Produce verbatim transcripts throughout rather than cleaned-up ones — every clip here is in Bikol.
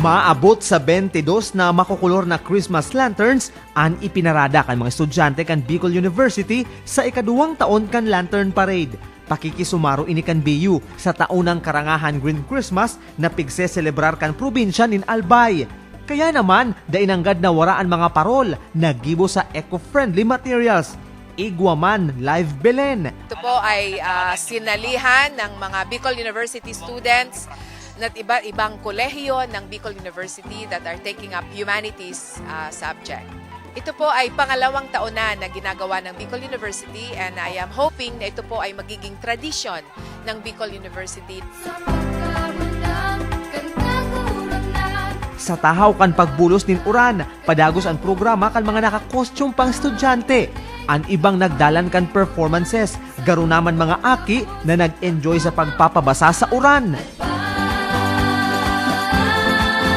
Maabot sa twenty-dos na makukulor na Christmas lanterns an ipinarada kan mga estudyante kan Bicol University sa ikaduwang taon kan Lantern Parade. Pakikisumaro ini kan B U sa taunang Karangahan Green Christmas na pigseselebrar kan probinsya nin Albay. Kaya naman, dai nanggad nawara an mga parol na gibo sa eco-friendly materials. Igwa man, live Belen. Ito po ay ah, sinalihan ng mga Bicol University students at iba't ibang kolehiyo ng Bicol University that are taking up humanities ah, subject. Ito po ay pangalawang taon na na ginagawa ng Bicol University, and I am hoping na ito po ay magiging tradisyon ng Bicol University. Sa pagkabundang kantang uran na Sa tahaw kan pagbulos nin uran, padagos an programa kan mga naka-costume pang estudyante. An ibang nagdalan kan performances, garo naman mga aki na nag-enjoy sa pagpapabasa sa uran.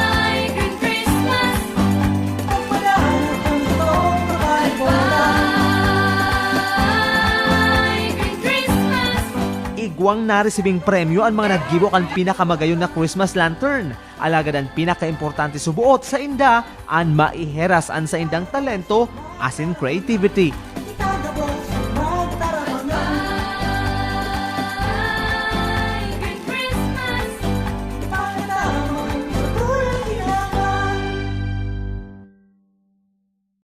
Ay, Green Christmas. Ay, Green Christmas. Igwang naresibing premyo an mga naggibo kan pinakamagayon na Christmas lantern. Alagad an pinakaimportante suboot sa inda an maiheras an saindang talento asin creativity.